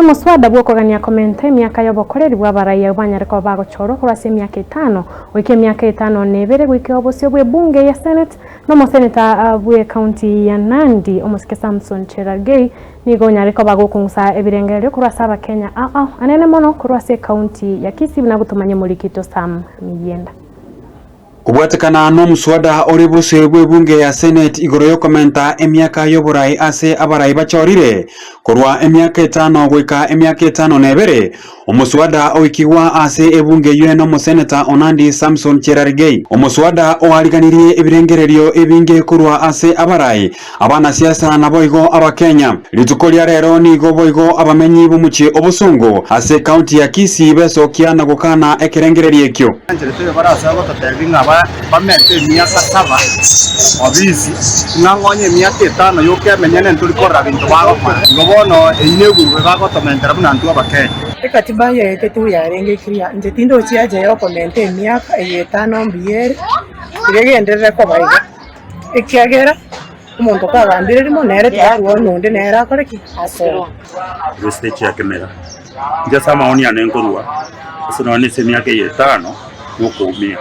Nomoswada bw'okogania komenta emiaka y'obokoreri bw'abarai abwo banyare koba bagochorwa korwa ase emiaka etano goika emiaka etano na ebere goika obosio bw'ebunge ya Senate na omoseneta bw'ecounty ya Nandi omosike Samson Cherargei nigo onyare koba gokong'usa ebirengererio korwa ase abakenya ao ao anene mono korwa ase ecounty ya Kisii buna gotomanya omorikito Sam Miyienda. Kobwatekana nomoswada ore bosio bw'ebunge ya Senate igoro y'okomenta emiaka y'oborai ase abarai bachorire korwa emiaka etano goika emiaka etano na ebere, omoswada oikigwa ase ebunge eyio nomoseneta o Nandi Samson Cherargei. Omoswada oariganirie ebirengererio ebinge korwa ase abarai, abanasiasa naboigo abakenya. Rituko ria rero nigo boigo abamenyi b'omochie o Bosongo ase ekaunti ya Kisii besokia na gokana ekerengererio ekio. Enchera tebe barasoe gototebia ng'a bamente emiaka saba obisi, ng'a ngonye emiaka etano yoka emenyene ntori korora binto bagokora. Igo bono eyio negurube bagotomentera buna intwe Abakenya. Ekatiba yaito tigo yarenge clear, inche tindochi haja ya okomenta emiaka eye etano mbuya ere, iga egenderere koba iga, ekiagera omonto kwagambire rimo nere tayari one onde nere akore ki? Asoe. Gose chiakemera. Inche ase amaoni ane nkorua ase nonya ase emiaka eye etano na okoumia.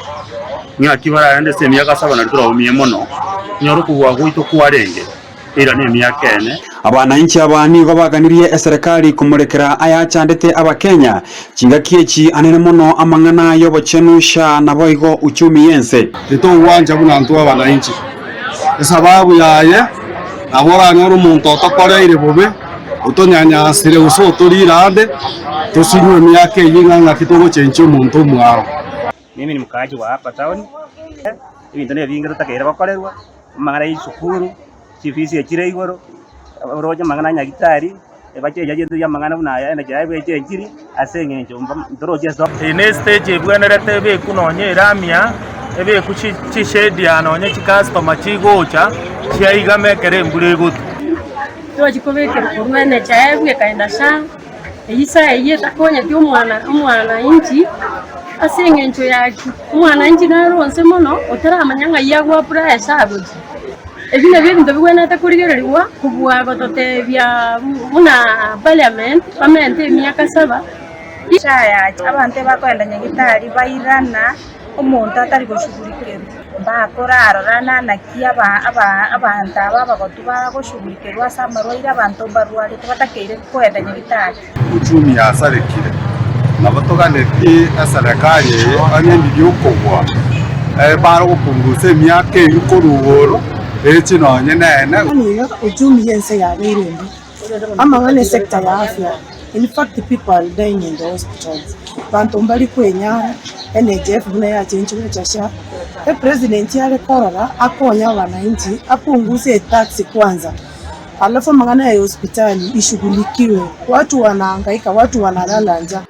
Ng'aki baragende ase emiaka saba nario toraumie mono, onyore okobua gwaito kwarenge eira na emiaka ene. Abananchi aba nigo baganirie eserekari komorekera ayachandete Abakenya chingaki echi anene mono amang'ana y'obochenu SHA naboigo uchumi y'ense. Titogwancha buna intwe abananchi, esababu yaye nabo oranyore omonto otokoreire bobe, otonyanyasire gose otoriire ande, tosinywe emiaka eyio ng'a ng'aki togochenchia omonto omwao. Mimi ni mkaaji wa hapa town, ebinto nebinge totakeire gokorerwa, amang'ana ya esukuru, chifees echire igoro, oroche amang'ana ya nyagetari, ebachencha chinto chia amang'ana buna aya NHIF echenchiri, ase eng'encho mba ntorochi ase. Eye ne estage ebwenerete ebekwe nonye eramia, ebekwe chi chishade aa nonye chicustomer chigocha, chiaigama ekero embura egotwa. Tochi kobekerwa korwa NHIF ekaenda SHA, eyio saa eyio etakonyeti omwana omwananchi ase eng'encho ya ki? Omwananchi naro onse mono otaramanya ng'ai ago apply ase agochia. Ebi nabio ebinto bigwenerete korigererigwa kobua gototebia buna parliament bamente emiaka saba. Abanto ebakoenda nyagetari bairana omonto atari goshughulikerwa, mbakorarorana naki abanto aba abagotu bagoshughulikerwa ase amarwaire abanto mbarwarete batakeire koenda nyagetari. Uchumi yasarekire, nabo toganetie eserekari eye onye ndiria okogwa ebare gopungusa emiaka eyio korwa igoro eche nonye nene. Nigo uchumi y'ense yabeire embe, amang'ana esector ya afya, in fact people are dying in the hospitals, abanto mbari kwenyara, NHIF buna yachenchire gocha SHA, epresident are korora akonye abananchi apunguse etax kwanza, alafu amang'ana ya hospitali ishughulikiwe, watu wanahangaika, watu wanalala njaa.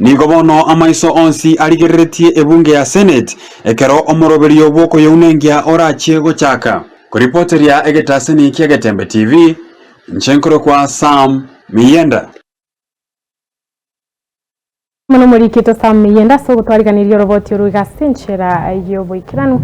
Nigo bono amaiso onsi arigereretie ebunge ya Senate ekero omoroberio bw'okoyounengia orachie gochaka. Koripoteria egetaseni kia Getembe TV, inche nkorokwa Sam Miyenda. Mono omorikito Sam Miyenda ase ogotwariganiria oroboti orwo iga ase enchera y'oboikeranu.